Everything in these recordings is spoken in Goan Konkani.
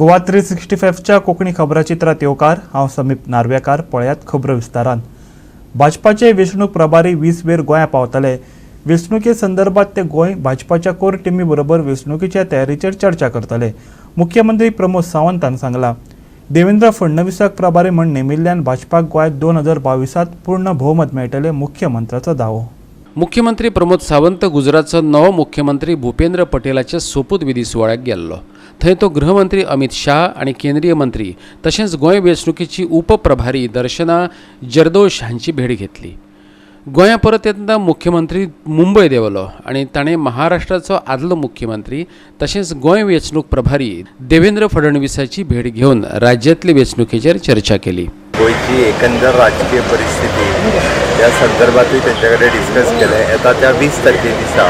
गोवा 365च्या कोंकणी खबराचित्रात येवकार. हांव समीप नार्वेकार. पळयात खबरो विस्तारान. भाजपाचे वेंचणूक प्रभारी 20 वेर गोंया पावतले. वेंचणुके संदर्भात ते गोंय भाजपाच्या कोर टिमी बरोबर वेंचणुकेच्या तयारीचेर चर्चा करतले, मुख्यमंत्री प्रमोद सावंतान सांगला. देवेंद्र फडणवीसाक प्रभारी म्हण नेमिल्ल्यान भाजपाक गोंयांत 2022त पूर्ण भोवमत मेळटले, मुख्यमंत्र्याचो दावो. मुख्यमंत्री प्रमोद सावंत गुजरातचो नवो मुख्यमंत्री भूपेंद्र पटेलाच्या सोपूतविधी सुवाळ्याक गेल्लो. थंय तो गृहमंत्री अमित शाह आनी केंद्रीय मंत्री तशेंच गोंय वेंचणुकेची उपप्रभारी दर्शना जरदोश हांची भेट घेतली. गोंया परत येतना मुख्यमंत्री मुंबय देंवलो आनी ताणें महाराष्ट्राचो आदलो मुख्यमंत्री तशेंच गोंय वेंचणूक प्रभारी देवेंद्र फडणवीसाची भेट घेवन राज्यांतले वेंचणुकेचेर चर्चा केली. गोंयची एकंदर राजकीय परिस्थिती या संदर्भातूय तेंच्या कडेन डिस्कस केलें. येता त्या 20 तारखे दिसा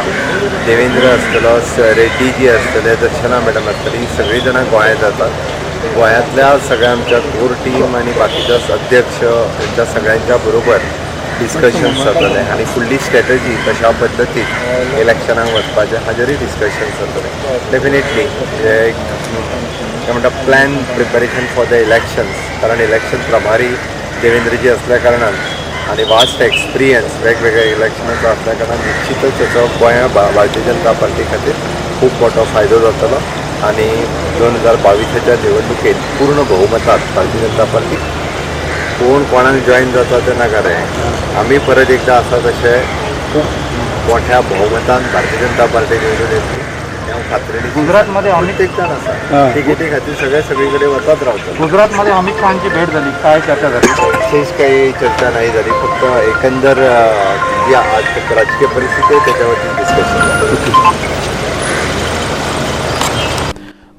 देवेंद्र आसतलो, रेड्डी जी आसतले, दर्शना मॅडम आसतली, ही सगळीं जाणां गोंयांत जातात. गोंयांतल्या सगळ्या आमच्या कोर टीम आनी बाकीच्या अध्यक्ष तेंच्या सगळ्यांच्या बरोबर डिस्कशन्स जातलें आनी फुडली स्ट्रॅटजी कशा पद्दतीन इलेक्शनाक वचपाचें हाजेरूय डिस्कशन्स जातलें. डेफिनेटली एक काय म्हणटा, plan preparation for the elections, कारण इलेक्शन प्रभारी देवेंद्रजी असल्या कारणान आनी वास्ट एक्सपिरियन्स वेगवेगळ्या इलेक्शनाचो असल्या कारणान निश्चितच तेचो गोंया भारतीय जनता पार्टी खातीर खूब मोठो फायदो जातलो आनी 2022च्या निवडणुकेत पूर्ण बहुमतात भारतीय जनता पार्टी. कोण कोणाक जॉईन जाता ते नाका रे, आमी परत एकदा आसा तशे खूब मोठ्या बहुमतान भारतीय जनता पार्टी निवडून येतली हें हांव खात्रेन. गुजरातमध्ये अमित प्रत्येक जाण आसा, तिकेटी खातीर सगळे सगळी कडेन वचत रावतले. गुजरातमध्ये अमित शहाची भेट झाली, काय चर्चा झाली? विशेष काही चर्चा नाही झाली, फक्त एकंदर जी आज राजकीय परिस्थिती आहे त्याच्यावरती डिस्कशन झालं.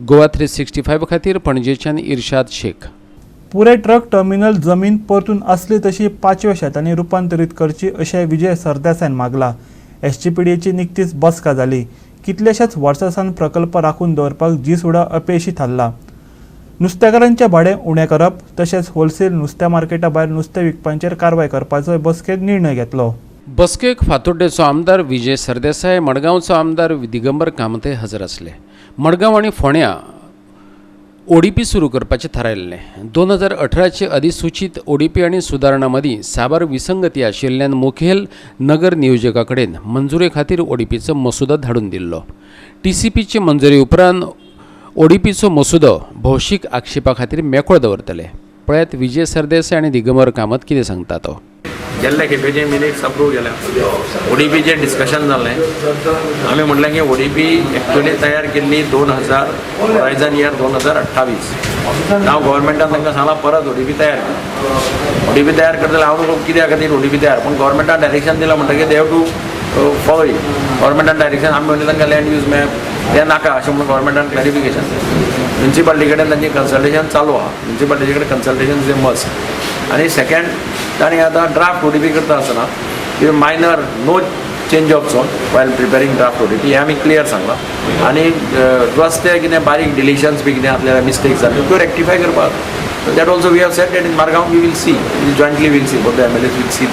गोवा 365 खातीर पणजेच्यान इर्शाद शेख. पुरे ट्रक टर्मिनल जमीन परतून आसली तशी पाचव्या शेतांनी रुपांतरीत करची अशें विजय सरदेसायान मागला. एसजीपीडीएची निकतीच बसका जाली. कितल्याशाच वर्सां सावन प्रकल्प राखून दवरपाक जीसुडा अपेशी थारला. नुस्तेकारांचें भाडें उणें करप तशेंच होलसेल नुस्त्या मार्केटा भायर नुस्तें विकपांचेर कारवाय करपाचोय बसकेंत निर्णय घेतलो. बसकेक फातोड्डेचो आमदार विजय सरदेसाय, मडगांवचो आमदार दिगंबर कामतय हजर आसले. मडगांव आनी फोंड्यां ओडीपी सुरू करपाचें थारायल्लें. 2018चे अधिसुचीत ओडीपी आनी सुदारणा मदीं साबार विसंगती आशिल्ल्यान मुखेल नगर नियोजका कडेन मंजुरे खातीर ओडीपीचो मसुदो धाडून दिल्लो. टीसीपीचे मंजुरी उपरांत ओडीपीचो मसुदो भौशीक आक्षेपा खातीर मेकळो दवरतले. पळयात विजय सरदेसाय आनी दिगंबर कामत कितें सांगता तो. गेल्ले खेपेचे मिनिट्स अप्रूव केल्या. ओडीपीचेर डिस्कशन जालें. आमी म्हणलें की ओडीपी एक्चुअली तयार केल्ली 2000, होरायझन इयर 2028. नाव गव्हर्मेंटान तांकां सांगलां, परत ओडीपी तयार कर. ओडीपी तयार करतले, हांव न्हू कित्या खातीर ओडीपी तयार, पूण गव्हर्मेंटान डायरेक्शन दिलां म्हणटकीर they have to follow it. गव्हर्मेंटान डायरेक्शन, आमी म्हणलें तांकां लँड यूज मॅप तें नाका अशें म्हणून गव्हर्मेंटान क्लॅरिफिकेशन. म्युन्सिपालिटी कडेन तांची कन्सल्टेशन चालू आहा. म्युन्सिपालिटी कडेन कन्सल्टेशन is a must. आनी सेकंड, तांणी आतां ड्राफ्ट ओडीपी करता आसतना minor no change of zone while preparing draft ODP हें आमी क्लियर सांगलां. आनी रस्ते कितें बारीक डिलिशन्स बी कितें आसले, मिस्टेक्स जाल्यो, त्यो रेक्टिफाय करपाक, that also we have said that in Margao we will see, jointly will see, both the MLAs will see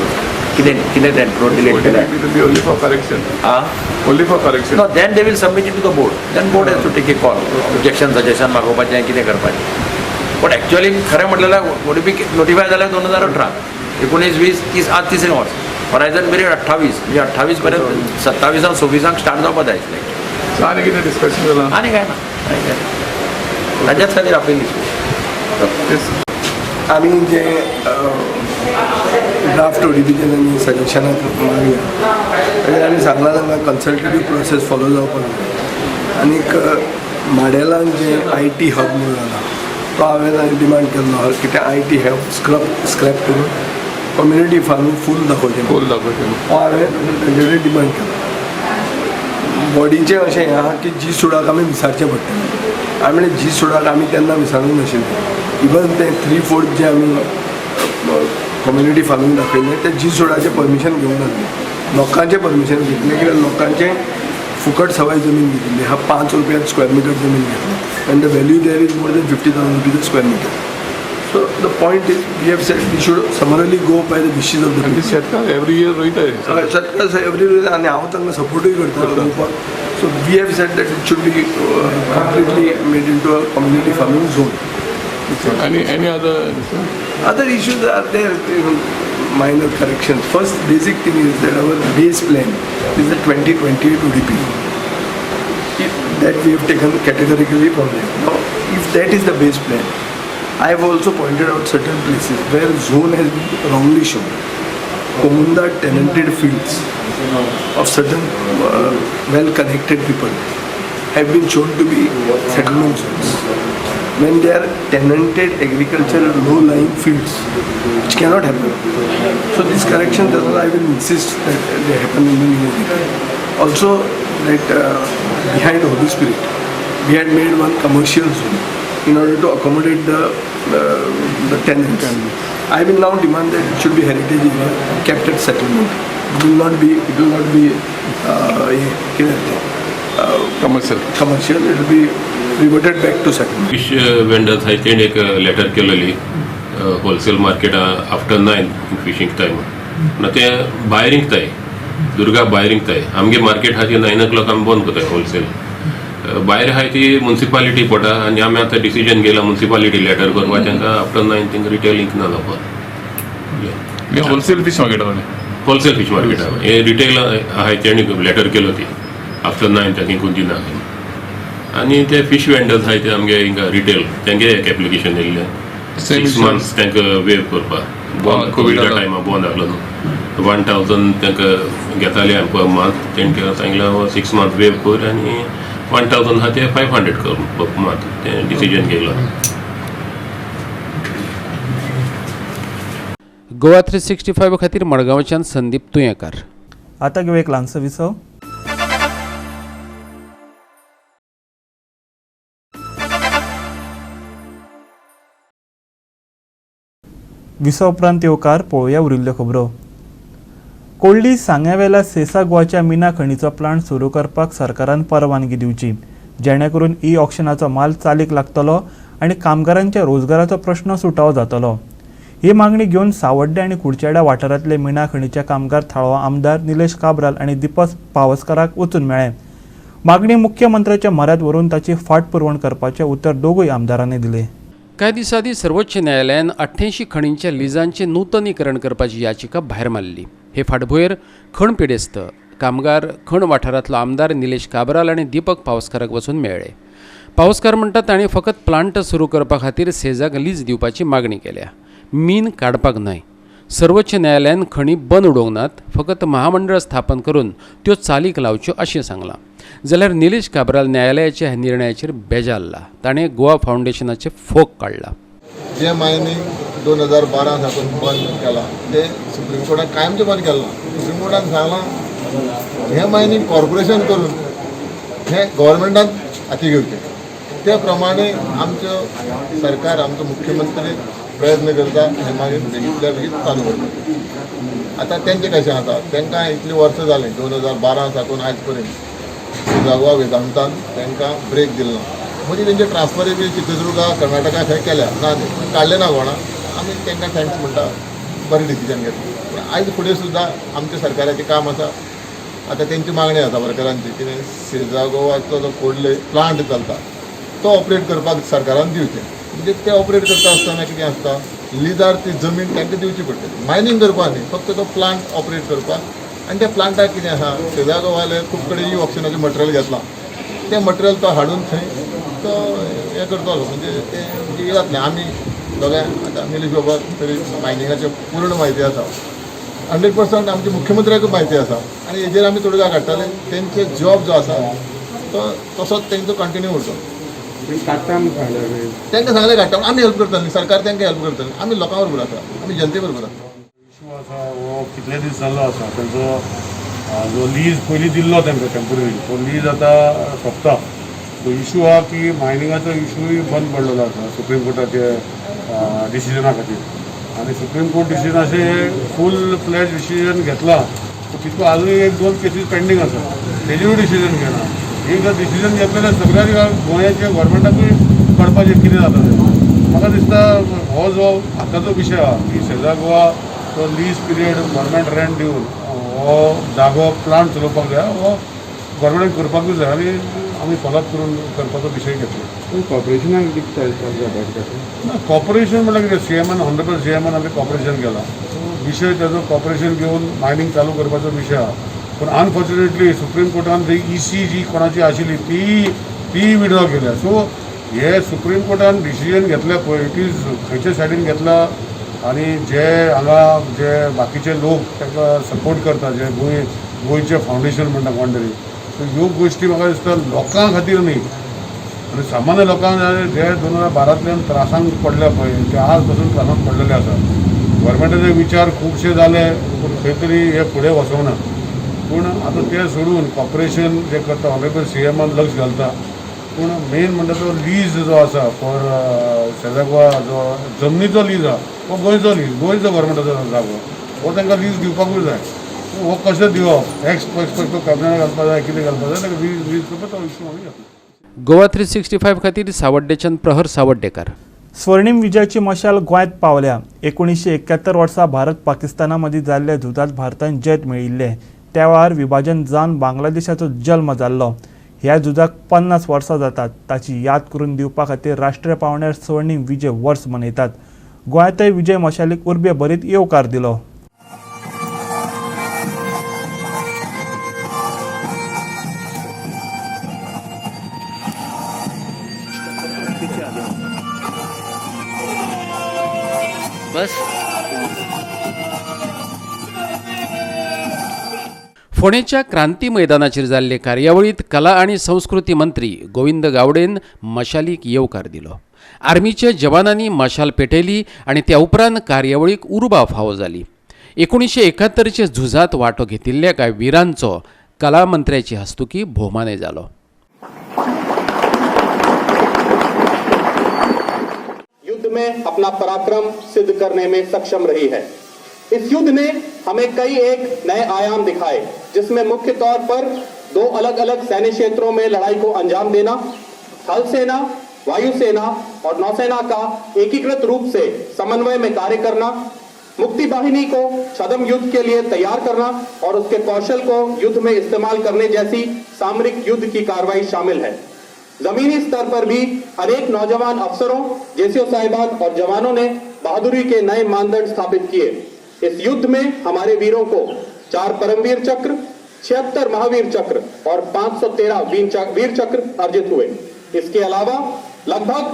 कितें कितें तें रोड डिलीट केलें. It will be only for correction. आं. Only for correction. No, then they will submit it to the board. Then board has to take a call. Objection, suggestion मागोवपाचें, कितें करपाचें. पण एक्च्युअली खरें म्हटलें जाल्यार ओडीपी नोटिफाय जाल्यार 2018, 19, 20, 30, आज तिसरें वर्स. होरायझन पिरियड 28, म्हणजे 28 पर्यंत, 27 26 स्टार्ट जावपा जाय आसलें. So आनी कितें डिस्कशन जाला? आनी काय ना, आनी काय ना. ताच्याच खातीर आपयली. Yes. आमी जे ड्राफ्ट ओडीपीचे तांणी सजेशनां मागल्या, ताजेर आमी सांगलां तांकां कन्सल्टेटीव प्रोसेस फॉलो जावपाक जाय. आनीक माडेलान जे I T hub म्हणून जाला, तो हांवें डिमांड केल्लो आहा की ते I T hub scrap करून कम्युनिटी फार्मींग फूल दाखोवचें. फूल दाखोवचें. तो हांवें तांचे कडेन डिमांड केला. बॉडीचें अशें हें आहा की जी सुडाक आमी विचारचें पडटलें. आमी म्हणलें, जी सुडाक आमी तेन्ना विचारूंक नाशिल्लें. इवन तें थ्री फोर्थ जे आमी कम्युनिटी फार्मींग दाखयलें, तें जी सुडाचें परमिशन घेवंक नासलें, लोकांचें परमिशन घेतलें. कित्याक लोकांचें फुकट सवाय जमीन घेतिल्ली आहा. 5 रुपयान स्क्वेअर मिटर जमीन घेतली and the value there is more than ₹50,000 square meter. So the point is we have said we should summarily go by the wishes of the आनी शेतकार एवरी इयर रोयताय. शेतकार एवरी इयर आनी हांव तांकां सपोर्टूय करता रोवपाक. So we have said that it should be completely made into a community farming zone. आनी any other Other issues are there, minor corrections. First basic thing is that our base plan is the 2028 ODP. If that we have taken categorically from them. Now, if that is the base plan, I have also pointed out certain places where zone has been wrongly shown. Komunda tenanted fields of certain well-connected people have been shown to be settlement zones when they are tenanted agricultural low-lying fields, which cannot happen. So these corrections, I will insist that they happen in the new ODP. Also, that behind Holy Spirit, we had made one commercial zone in order to accommodate the tenants. I will now demand that it should be heritage area, kept at settlement. It will not be, it will not be commercial commercial. It will be reverted back to settlement. Fish vendors आहाय तेणी एक लेटर केलेली होलसेल मार्केटा आफ्टर 9 फिशींग टायम ना ते भायर विकताय, दुर्गा भायर विकताय. आमगे मार्केट आहा ती 9 o'clock आमी बंद करताय होलसेल. भायर आहाय ती मुन्सिपालिटी पडटा आनी आमी आतां डिसिजन घेयला मुन्सिपालिटी लेटर करपा तांकां आफ्टर 9 तांकां रिटेल विकना जावपा. होलसेल फीश मार्केटा होलसेल फीश मार्केटा हे रिटेल आहाय तेणी लेटर केलो ती आफ्टर 9 तांकां विकून दिना. आनी ते फिश वेंडर्स आहाय ते आमगे हिंगा रिटेल तेंगे एक एप्लिकेशन येयल्लें Same 6 issue. Months तांकां वेव करपा कोविडा कोविडा टायमा बंद आहलो न्हू 1000 तांकां घेताले आमी पर मंथ. तेंकां सांगलें 6 मंथ वेव कर आनी 1000 आहा ते 500 कर पर मंथ. तें डिसिजन घेयलो. गोवा 365 खातीर मडगांवच्यान संदीप तुयेंकार. आतां घेवया एक ल्हानसो विसव. विसव उपरांत येवकार पळोवया उरिल्ल्यो खबरो. कोल्ली सांग्यावेल्या सेसा गोवाच्या मिना खणीचो प्लांट सुरू करपाक सरकारान परवानगी दिवची, जेणे करून ई ऑक्शनाचो माल चालीक लागतलो आनी कामगारांच्या रोजगाराचो प्रश्न सुटावो जातलो. ही मागणी घेवन सावड्डे आनी कुडचेड्या वाठारांतले मिना खणीचे कामगार थळावो आमदार निलेश काब्राल आनी दीपक पावसकाराक वचून मेळ्ळे. मागणी मुख्यमंत्र्याच्या म्हऱ्यांत व्हरून ताची फाटपुरवण करपाचें उतर दोगूय आमदारांनी दिलें. कांय दिसां आदीं सर्वोच्च न्यायालयान 88 खणींच्या लिजांचें नूतनीकरण करपाची याचिका भायर मारली. हे फाटभुंयेर खण पिडेस्त कामगार खण वाठारांतलो आमदार निलेश काब्राल आनी दीपक पावसकाराक वचून मेळ्ळे. पावसकार म्हणटात तांणी फकत प्लांट सुरू करपा खातीर सेजाक लीज दिवपाची मागणी केल्या, मीन काडपाक न्हय. सर्वोच्च न्यायालयान खणी बंद उडोवंक नात, फकत महामंडळ स्थापन करून त्यो चालीक लावच्यो अशें सांगलां. जाल्यार निलेश काब्राल न्यायालयाच्या ह्या निर्णयाचेर बेजारला. ताणें गोवा फावंडेशनाचें फोग काडला. जे मायनींग 2012 साकून बंद केलां तें सुप्रीम कोर्टान कायमचें बंद केलां. सुप्रीम कोर्टान सांगलां हें मायनींग कॉर्पोरेशन करून हें गव्हर्मेंटान हाती घेवचें. ते प्रमाणे आमचो सरकार, आमचो मुख्यमंत्री प्रयत्न करता हें मागीर बेगींतल्या बेगीन चालू करता. आतां तेंचें कशें आसा, तांकां इतलीं वर्सां जालीं 2012 साकून आयज पर्यंत गोवा वेदांतान तांकां ब्रेक दिलो ना. मदीं तेंचे ट्रान्सफर बी चित्रदुर्गा कर्नाटका खंय केल्या ना न्ही, पूण काडलें ना कोणा. आमी तांकां thanks म्हणटा, बरें डिसिजन घेतलें. पूण आयज फुडें सुद्दां आमच्या सरकाराचें काम आसा. आतां तेंची मागणी आसा वर्करांची कितें सेजा गोवाचो जो कोडले प्लांट चलता तो ऑपरेट करपाक सरकारान दिवचें. म्हणजे ते ऑपरेट करता आसतना कितें आसता, लिजार ती जमीन तांकां दिवची पडटली, मायनींग करपाक न्ही, फक्त तो प्लांट ऑपरेट करपाक. आनी त्या प्लांटाक कितें आसा, सेजा गोवाले खूब कडेन ई ऑक्शनाचें मटेरियल घेतलां, तें मटेरियल तो हाडून थंय तो हें करतलो. म्हणजे तें कितें जातलें, आमी दोगांय आतां निलेश बाबाक तरी मायनिंगाची पूर्ण म्हायती आसा, 100% आमच्या मुख्यमंत्र्याकूय म्हायती आसा आनी हेजेर आमी तोडगा काडटले. तेंचे जॉब जो आसा तो तसोच तेंचो कंटिन्यू उरतलो. तांकां सांगलें काडटा, आमी हेल्प करतली, सरकार तांकां हेल्प करतली. आमी लोकां बरोबर आसा, आमी जनते बरोबर आसा. इशू आसा हो कितले दीस जाल्लो आसा. तेंचो जो लीज पयलीं दिल्लो तांकां टेंपररी, तो लीज आतां सोंपता. सो इशू आहा की मायनिंगाचो इशूय बंद पडलेलो आसा सुप्रीम कोर्टाचे डिसिजना खातीर. आनी सुप्रीम कोर्ट डिसिजन अशें फूल फ्लॅज डिसिजन घेतला, सो तितून आजून 1-2 केसीस पेंडींग आसा, तेजेरूय डिसिजन घेना. एक जर डिसिजन घेतलें जाल्यार सगळ्या गोंयाचे गव्हर्मेंटाकूय कळपाचें कितें जाता तें. म्हाका दिसता हो जो आतांचो विशय आहा की सेजा गोवा तो लीज पिरियड गव्हर्मेंट रेंट दिवन हो जागो प्लांट चलोवपाक जाय, हो गव्हर्मेंटान करपाकूच जाय आनी आमी फॉलोअप करून करपाचो विशय घेतलो. कॉर्पोरेशनाक कितें ना, कॉर्पोरेशन म्हणल्यार कितें, सीएमान ऑनरेबल सीएमान आमी कॉर्पोरेशन केलां. सो विशय तेजो कॉर्पोरेशन घेवन मायनींग चालू करपाचो विशय आहा. पूण अनफॉर्च्युनेटली सुप्रीम कोर्टान जी इसी जी कोणाची आशिल्ली ती विड्रॉ केल्या. सो हे सुप्रीम कोर्टान डिसिजन घेतल्या पळय, it is खंयच्या सायडीन घेतला आनी जे हांगा जे बाकीचे लोक ताका सपोर्ट करता, जे गोंयचें फावंडेशन म्हणटा कोण तरी, सो ह्यो गोश्टी म्हाका दिसता लोकां खातीर न्ही आनी सामान्य लोकांक जे 2012तल्यान त्रासांक पडल्या पळय ते आज पासून त्रासांक पडलेले आसा. गव्हर्मेंटाचे विचार खुबशे जाले पूण खंय तरी हे फुडें वचोंक ना. पूण आतां ते सोडून कॉर्पोरेशन जे करता ऑनरेबल सीएमान लक्ष घालता. पूण मेन म्हणटा तो लीज जो आसा फॉर सेजा गोवा जो जमनीचो लीज आहा हो गोंयचो लीज, गोंयचो गव्हर्मेंटाचो जागो, हो तांकां लीज दिवपाकूच जाय. हो कशें दिवप, एक्स पक्ष कॅबिनेट घालपाक जाय, कितें घालपाक जाय, ताका लीज करपाक तो इशू आमी घेतलो. गोवा 365 खातीर सावड्डेच्यान प्रहर सावड्डेकर. स्वर्णीम विजयाची मशाल गोंयांत पावल्या. 1971 वर्सा भारत पाकिस्ताना मदीं जाल्ल्या झुजांत भारतान जैत मेळिल्लें. त्या वेळार विभाजन जावन बांगलादेशाचो जल्म जाल्लो. ह्या झुजाक 50 वर्सां जातात. ताची याद करून दिवपा खातीर राष्ट्रीय पांवड्यार स्वर्णीम विजय वर्स मनयतात. गोंयांतय विजय मशालीक उर्बे भरीत येवकार दिलो. फोंडेच्या क्रांती मैदानाचेर जाल्ले कार्यावळींत कला आनी संस्कृती मंत्री गोविंद गावडेन मशालीक येवकार दिलो. आर्मीच्या जवानांनी मशाल पेटयली आनी त्या उपरांत कार्यावळीक उर्बा फावो जाली. 1971 झुजांत वांटो घेतिल्ल्या कांय विरांचो कला मंत्र्याची हस्तुकी भोवमानय जालो. युद्ध में अपना पराक्रम सिद्ध करने में सक्षम रही है. इस युद्ध ने हमें कई एक नए आयाम दिखाए, जिसमें मुख्य तौर पर 2 अलग अलग सैन्य क्षेत्रों में लड़ाई को अंजाम देना, थल सेना, वायुसेना और नौसेना का एकीकृत रूप से समन्वय में कार्य करना, मुक्ति वाहिनी को छद्म युद्ध के लिए तैयार करना और उसके कौशल को युद्ध में इस्तेमाल करने जैसी सामरिक युद्ध की कार्रवाई शामिल है. जमीनी स्तर पर भी अनेक नौजवान अफसरों, जेसीओ साहिबान और जवानों ने बहादुरी के नए मानदंड स्थापित किए. इस युद्ध में हमारे वीरों को 4 परमवीर चक्र, 76 महावीर चक्र और 513 वीर चक्र अर्जित हुए. इसके अलावा लगभग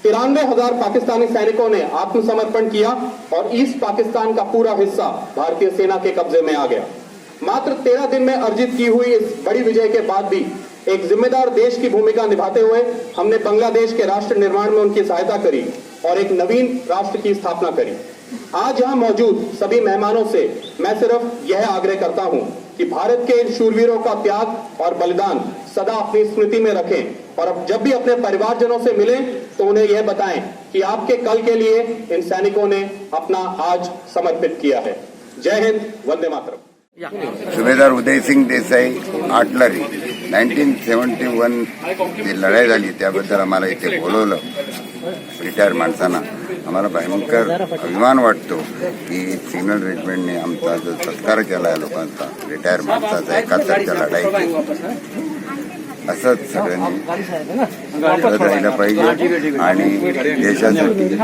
93,000 पाकिस्तानी सैनिकों ने आत्मसमर्पण किया और ईस्ट पाकिस्तान का पूरा हिस्सा भारतीय सेना के कब्जे में आ गया. मात्र 13 दिन में अर्जित की हुई इस बड़ी विजय के बाद भी एक जिम्मेदार देश की भूमिका निभाते हुए हमने बांग्लादेश के राष्ट्र निर्माण में उनकी सहायता करी और एक नवीन राष्ट्र की स्थापना करी. आज यहां मौजूद सभी मेहमानों से मैं सिर्फ यह आग्रह करता हूं कि भारत के इन शूरवीरों का त्याग और बलिदान सदा अपनी स्मृति में रखें और अब जब भी अपने परिवारजनों से मिलें तो उन्हें यह बताएं कि आपके कल के लिए इन सैनिकों ने अपना आज समर्पित किया है. जय हिंद, वंदे मातरम. सुभेदार उदयसिंग देसाई आर्टलरी 1971 जी लढाई झाली त्याबद्दल आम्हाला इथे बोलवलं. रिटायर माणसांना आम्हाला भयंकर अभिमान वाटतो की सिग्नल रेजिमेंटने आमचा जो सत्कार केला आहे लोकांचा, रिटायर माणसाचा 71च्या लढाईत, असंच सगळ्यांनी करत राहिलं पाहिजे. आणि देशासाठी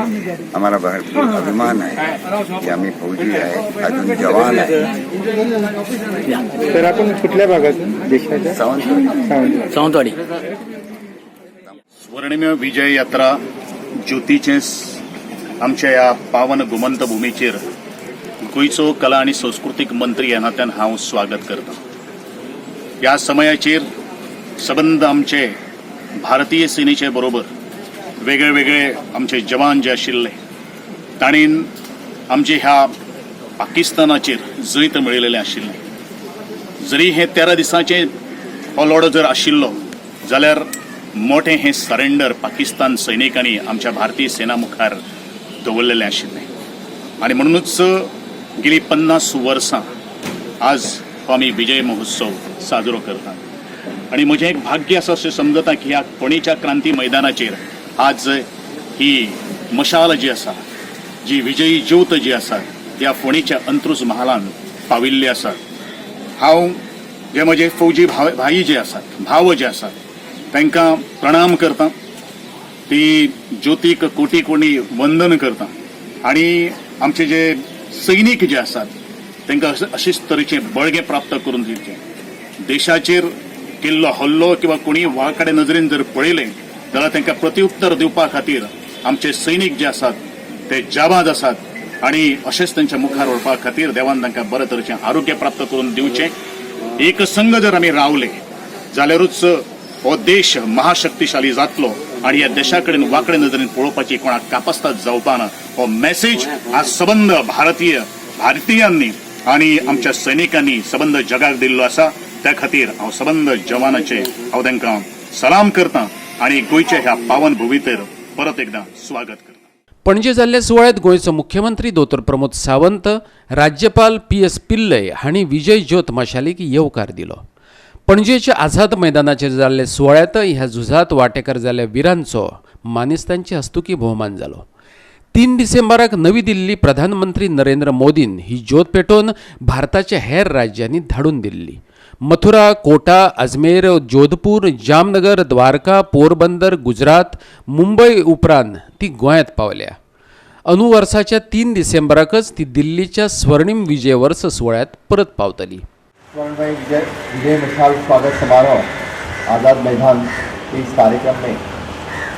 आम्हाला भरपूर अभिमान आहे की आम्ही फौजी आहे, अजून जवान आहे. तर आपण कुठल्या भागातून देशाच्या? सावंतवाडी. सावंतवाडी. स्वर्णिम विजय यात्रा ज्योतीचे आमच्या ह्या पावन गोमंत भूमीचेर गोंयचो कला आनी संस्कृतीक मंत्री ह्या नात्यान हांव स्वागत करता. ह्या समयाचेर सबंद आमचे भारतीय सेनेचे बरोबर वेगळे वेगळे आमचे जवान जे आशिल्ले तांणी आमचे ह्या पाकिस्तानाचेर जैत मेळयलेलें आशिल्लें. जरी हे 13 दिसांचे हो लढो जर आशिल्लो जाल्यार मोठें हें सरेंडर पाकिस्तान सैनिकांनी आमच्या भारतीय सेना मुखार दवरलेलें आशिल्लें. आनी म्हणूनच गेली 50 वर्सां आज हो आमी विजय महोत्सव साजरो करतात. आनी म्हजें एक भाग्य आसा अशें समजता की ह्या फोंडेच्या क्रांती मैदानाचेर आज ही मशाल जी आसा, जी विजयी ज्योत जी आसा, ह्या फोंडेच्या अंत्रुज महालान पाविल्ली आसा. हांव जे म्हजे फौजी भाई जे आसात, भाव जे आसात, तांकां प्रणाम करता, ती ज्योतीक कोटी कोटी वंदन करता आनी आमचे जे सैनीक जे आसात तांकां अशेच तरेचें बळगें प्राप्त करून दिवचें. देशाचेर केल्लो हल्लो किंवा कोणी वाकडे नजरेन जर पळयलें जाल्यार तांकां प्रतिउत्तर दिवपा खातीर आमचे सैनीक जे आसात ते जाबाज आसात आनी अशेंच तांच्या मुखार व्हरपा खातीर देवान तांकां बरे तरेचें आरोग्य प्राप्त करून दिवचें. एक संघ जर आमी रावले जाल्यारूच हो देश महाशक्तिशाली जातलो आनी ह्या देशा कडेन वाकडे नजरेन पळोवपाची कोणाक कापस्ताद जावपा ना. हो मॅसेज आज सबंद भारतीयांनी आनी आमच्या सैनिकांनी सबंद जगाक दिल्लो आसा. त्या खातीर हांव सबंद जवानाचे हांव तांकां सलाम करता आनी गोंयच्या ह्या पावन भुमीचेर परत एकदां स्वागत करता. पणजे जाल्ल्या सुवाळ्यांत गोंयचो मुख्यमंत्री दोतोर प्रमोद सावंत, राज्यपाल पी.एस. पिल्लय हांणी विजय ज्योत मशालीक येवकार दिलो. पणजेच्या आझाद मैदानाचेर जाल्ल्या सुवाळ्यांत ह्या झुजांत वांटेकार जाल्ल्या विरांचो मानेस्तांचे हस्तुकी भोवमान जालो. 3 डिसेंबराक नवी दिल्ली प्रधानमंत्री नरेंद्र मोदीन ही ज्योत पेटोवन भारताच्या हेर राज्यांनी धाडून दिल्ली. मथुरा, कोटा, अजमेर, जोधपूर, जामनगर, द्वारका, पोरबंदर, गुजरात, मुंबय उपरांत ती गोंयांत पावल्या. अनुवर्साच्या 3 डिसेंबराकच ती दिल्लीच्या स्वर्णिम विजय वर्स सुवाळ्यांत परत पावतली. स्वर्णमय विजय मशाल स्वागत समारोह आज़ाद मैदान के इस कार्यक्रम में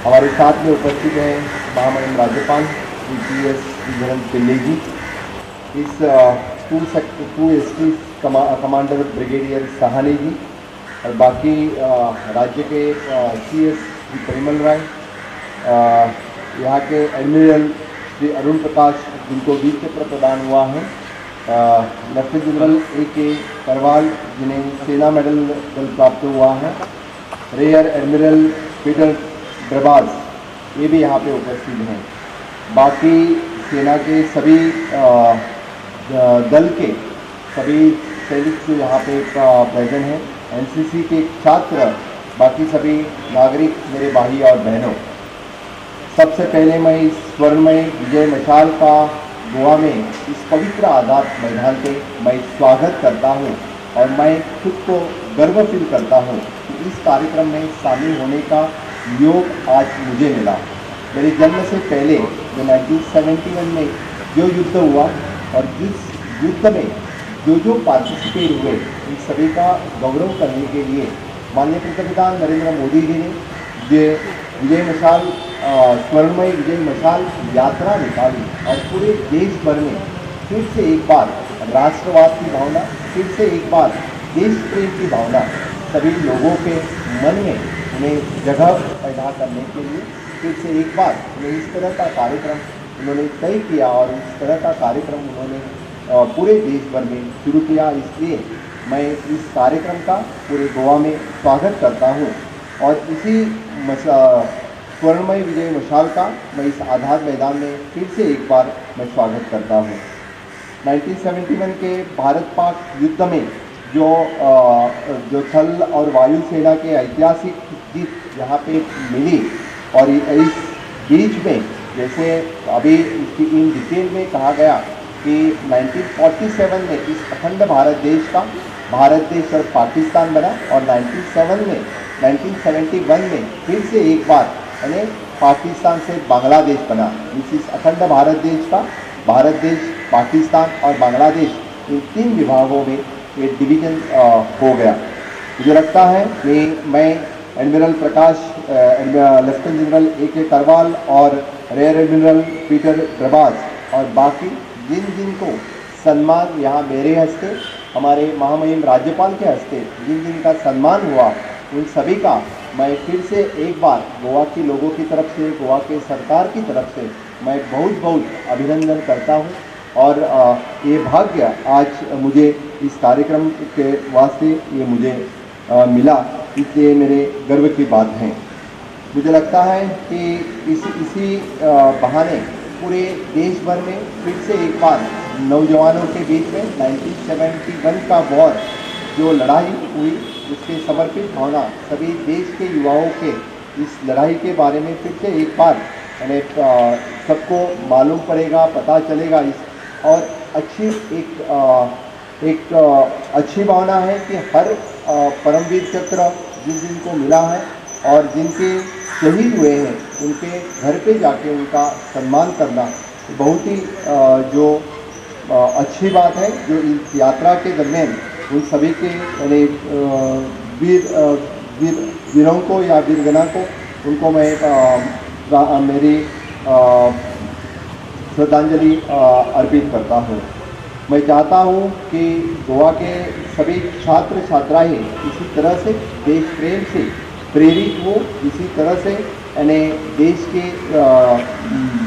हमारे साथ में उपस्थित हैं महामहिम राज्यपाल श्री पी.एस. श्रीधरन पिल्लई जी, इस 2 ST commander brigadier Sahani जी और बाकी राज्य के CS Shri Parimal राय, यहाँ के एडमिरल श्री अरुण प्रकाश जिनको वीर चक्र प्रदान हुआ है, लेफ्टिनेंट जनरल ए.के. करवाल जिन्हें सेना मेडल दल प्राप्त हुआ है, रेयर एडमिरल पीटर ड्रबाज ये भी यहाँ पे उपस्थित हैं। बाकी सेना के सभी दल के सभी सैनिक जो यहाँ पे प्रेजेंट हैं, एनसीसी के छात्र, बाकी सभी नागरिक, मेरे भाई और बहनों, सबसे पहले मैं इस स्वर्णमय विजय मशाल का गोवा में इस पवित्र आज़ाद मैदान पे मैं स्वागत करता हूँ और मैं खुद को गर्व फील करता हूँ कि इस कार्यक्रम में शामिल होने का योग आज मुझे मिला। मेरे जन्म से पहले जो 1971 में जो युद्ध हुआ और जिस युद्ध में जो जो पार्टिसिपेट हुए उन सभी का गौरव करने के लिए माननीय प्रधानमंत्री नरेंद्र मोदी जी ने ये विजय मशाल स्वर्णमय विजय मशाल यात्रा निकाली और पूरे देश भर में फिर से एक बार राष्ट्रवाद की भावना, फिर से एक बार देश प्रेम की भावना सभी लोगों के मन में उन्हें जगह पैदा करने के लिए फिर से एक बार उन्हें इस तरह का कार्यक्रम उन्होंने तय किया और इस तरह का कार्यक्रम उन्होंने पूरे देश भर में शुरू किया। इसलिए मैं इस कार्यक्रम का पूरे गोवा में स्वागत करता हूँ और इसी स्वर्णमय विजय मशाल का मैं इस आज़ाद मैदान में फिर से एक बार मैं स्वागत करता हूँ। 1971 के भारत पाक युद्ध में जो थल और वायु सेना के ऐतिहासिक जीत यहाँ पे मिली और इस बीच में जैसे अभी इसकी इन डिटेल में कहा गया कि 1947 में इस अखंड भारत देश का भारत देश और पाकिस्तान बना और 1971 में फिर से एक बार यानी पाकिस्तान से बांग्लादेश बना। इस अखंड भारत देश का भारत देश, पाकिस्तान और बांग्लादेश इन 3 विभागों में ये डिवीज़न हो गया। मुझे लगता है कि मैं admiral Prakash, lieutenant general A K. Karwal और रेयर एडमिरल पीटर ड्रबाज और बाकी जिन जिन को सम्मान यहाँ मेरे हस्ते, हमारे महामहिम राज्यपाल के हस्ते जिन जिन का सम्मान हुआ उन सभी का मैं फिर से एक बार गोवा के लोगों की तरफ से, गोवा के सरकार की तरफ से मैं बहुत बहुत अभिनंदन करता हूँ और ये भाग्य आज मुझे इस कार्यक्रम के वास्ते ये मुझे मिला, इसलिए मेरे गर्व की बात है। मुझे लगता है कि इसी बहाने पूरे देश भर में फिर से एक बार नौजवानों के बीच में 1971 का वॉर जो लड़ाई हुई उसके समर्पित भावना सभी देश के युवाओं के इस लड़ाई के बारे में फिर से एक बार यानी सबको मालूम पड़ेगा, पता चलेगा इस और अच्छी एक अच्छी भावना है कि हर परमवीर चक्र जिन जिनको मिला है और जिनके शहीद हुए हैं उनके घर पे जाके उनका सम्मान करना बहुत ही जो अच्छी बात है। जो इस यात्रा के दरमियान उन सभी के यानी वीर वीर वीरों को या वीरगना को उनको मैं मेरी श्रद्धांजलि अर्पित करता हूँ। मैं चाहता हूँ कि गोवा के सभी छात्र छात्राएं इसी तरह से देश प्रेम से प्रेरित हो, इसी तरह से यानी देश के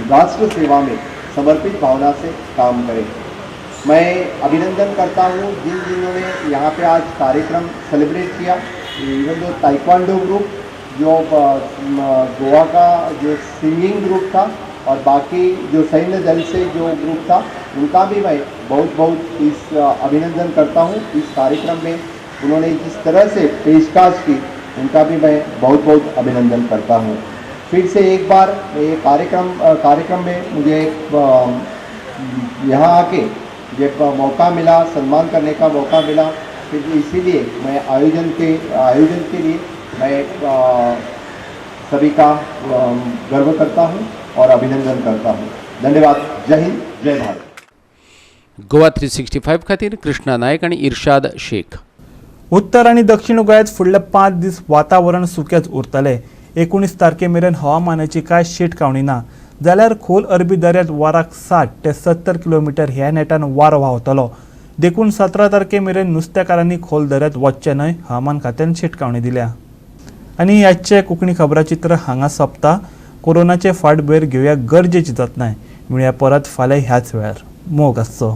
राष्ट्र सेवा में समर्पित भावना से काम करें। मैं अभिनंदन करता हूँ जिन जिन्होंने यहाँ पे आज कार्यक्रम सेलिब्रेट किया, इवन दो ताइक्वांडो ग्रुप जो गोवा का जो सिंगिंग ग्रुप था और बाकी जो सैन्य दल से जो ग्रुप था उनका भी मैं बहुत बहुत इस अभिनंदन करता हूँ। इस कार्यक्रम में उन्होंने जिस तरह से पेशकश की उनका भी मैं बहुत बहुत अभिनंदन करता हूँ। फिर से एक बार ये कार्यक्रम में मुझे यहाँ आके जब मौका मिला, सम्मान करने का मौका मिला, फिर इसीलिए मैं आयोजन के लिए मैं सभी का गर्व करता हूँ और अभिनंदन करता हूँ। धन्यवाद। जय हिंद, जय भारत। गोवा 365 खातीर कृष्णा नायक आणि इर्शाद शेख। उत्तर आनी दक्षिण गोंयांत फुडले 5 दीस वातावरण सुकेंच उरतलें। 19 तारखे मेरेन हवामानाची कांय शिटकावणी ना जाल्यार खोल अरबी दर्यांत वराक 60 ते 70 किलोमिटर ह्या नेटान वारो व्हांवतलो। देखून 17 तारखे मेरेन नुस्तेकारांनी खोल दर्यांत वचचें न्हय हवामान खात्यान शिटकावणी दिल्या। आनी आजचें कोंकणी खबराचित्र हांगा सोंपता। कोरोनाचे फाटभुंयेर घेवया गरजेची जतनाय। मेळया परत फाल्यां ह्याच वेळार। मोग आसचो।